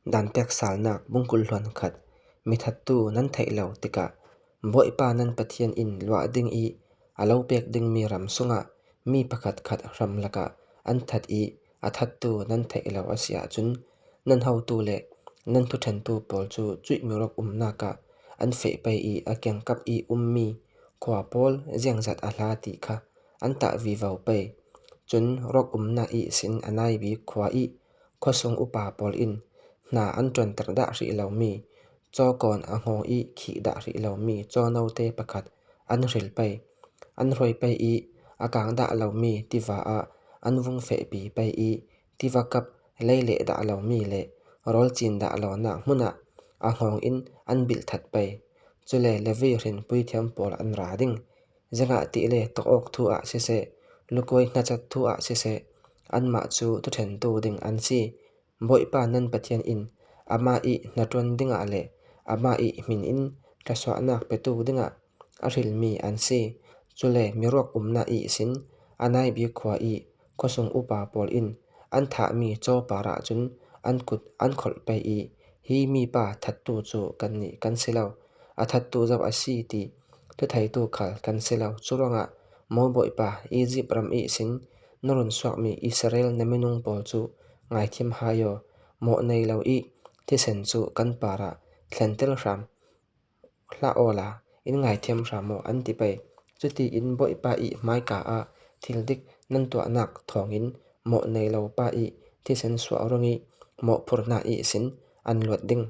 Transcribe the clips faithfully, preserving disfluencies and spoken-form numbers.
Danpek Salnăk bung kul lhon khat. Mi thattu năn thei lâo tika. Bôipa năn Pathian in luah ding i, alâo pek ding mi ram sunga, mi pakhat khat ram laka, an that i, athattu năn thei lâo asia chun, năn hâutu le, năn thuthentu pôl chu chuih mi ruak umnaka, an feh pei i, akeng kap i um mi, khua pôl, ziang zat ahla ti kha, an tah vi vâo pei. Chun ruak umna i sin anai bi khua i, khua sung upa pôl in, hna an tron tar dah hrih lâo mi, cho kon angong i khih dah hrih lâo mi, cho nô te pakhat, an hril pei. An hroi pei i, akang dah lâo mi, tiva a, an vung feh pi pei i, tiva kap, lei leh dah lâo mi le, rol chin dah lâo năk hmuna, angong in, an bil that pei. Chule Levi hrin pui thiam pôl an ra ding. Ziang a ti le tok ok thu a sise, lukoi hnachat thu a sise, anma chu thuthentu ding an si. Bôipa năn Pathian in, ama i hnatron ding a le, ama i hmin in, thasuanăk petu ding a, a hril mi an si. Chule mi ruak umna i sin, anai bi khua i, khua sung upa pôl in, an thah mi cho para chun, an kut an khol pei i, hi mi pa thattu chu kan ni kan si lâo, athattu zâo asi ti, thutheitu khal kan si lâo, chu ruanga, mo Bôipa, Ijip ram i sin, nurun suak mi Israel na minung pôl chu, ngaithem hai o, mo nei lâo i, thisen chu kan para, thlen tel hram, hla ola, in ngaithem hram o an ti pei. Chuti in Bôipa i mai ka a, thil dik năn tuanăk thong in, mo nei lâo pa i, thisen suak rung i, mo phurna i sin, an luat ding.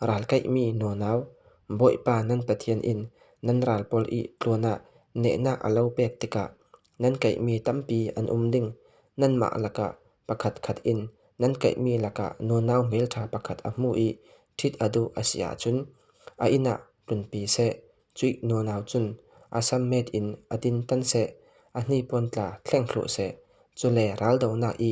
Ral kei mi nonau, Bôipa năn Pathian in, năn ral pôl i tlona, neh năk alâo pek tika, năn kei mi tampi an um ding, năn ma laka, pakhat khat in, năn kei mi laka, nonau mel tha pakhat a hmu i, thit adu asia chun, a ina, tlun pi se, chuih nonau chun, asam met in, atin tan se, ahni pon tla, thleng thlu se, chule ral dona i,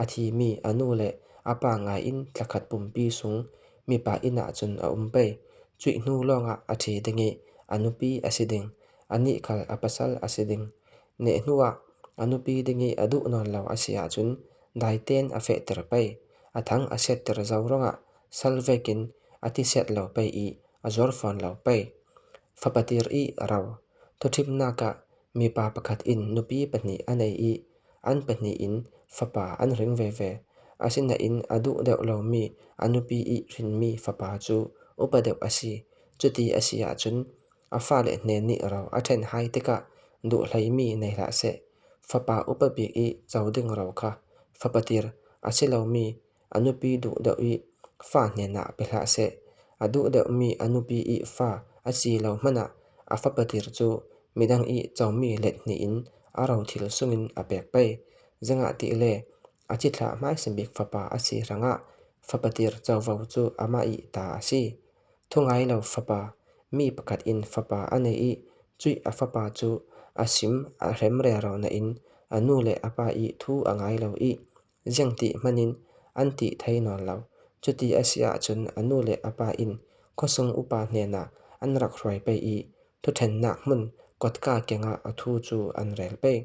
athi mi anu le apa ngai in tla khat pumpi sung, mipa ina chun a um pei. Chuih hnu longa athi ding i, anupi asi ding, ani khal apasal asi ding. Neh hnu a, anupi ding i adu non lâo asia chun, daiten afeh ter pei. Athang aset ter zâo runga, sal vek in, ati set lâo pei i, azor fon lâo pei. Fapatir i râo. Thuthim naka, mipa pakhat in nupi pahni anei i, an pahni in fapa an ring veve. Asina in adu deu lâo mi, anupi i rin mi fapa chu upa deu asi. Chuti asia chun, afa le hne ni râo, athen hai tika, du hlei mi nei hla se. Fapa upa bik i, chau ding râo kha. Fapatir, asi lâo mi, anupi du deu i, fa hne na pe hla se. Adu deu mi anupi i fa, asi lâo hmana, afapatir chu, midang i chau mi let hni in, arâo thil sung in apek pei. Ziang a ti le, achi thla mai simbik fapa asi ranga, fapatir chau vâo chu ama i ta asi. Thungai lâo fapa, mi pakhat in fapa anei i, chuih afapa chu, asim, ahrem re râo na in, anu le apa i thu angai lâo i, ziang ti hmanin, an ti thei non lâo. Chuti asia chun anu le apa in, khua sung upa hne na, an rak hroi pei i, thuthen năk hmun, kot ka kenga athu chu an rel pei.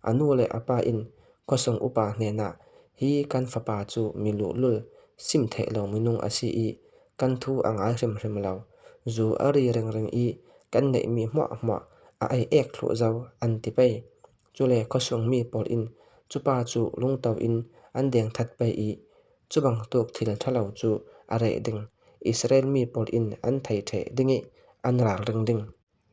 Anu le apa in, khua sung upa hne na, hi kan fapa chu mi luhlul, sim thei lâo minung asi i, kan thu angai hrim hrim lâo. Zu ari ring ring i, kan nei mi hmuah hmuah, a ei ek thlu zâo, an ti pei. Chule khua sung mi pôl in, chupa chu lungtau in, an deng that pei i, chubang tuk thil thalâo chu, arei ding. Israel mi pôl in, an thei thei ding i, an ral ring ding.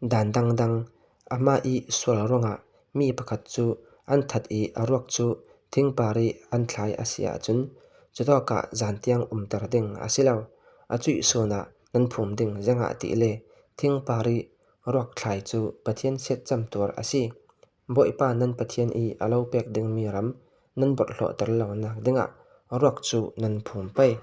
Dan dang dang, ama i sual runga, mi pakhat chu, an that i aruak chu, thing pari an thlai asia chun, chutoka zan tiang um tar ding asi lâo, achuih suna, năn phum ding ziang a ti le, thing pari ruak thlai chu, Pathian set cham tuar asi. Bôipa năn Pathian i alâo pek ding mi ram, năn bot hlô tar lâo năk ding a, ruak chu năn phum pei.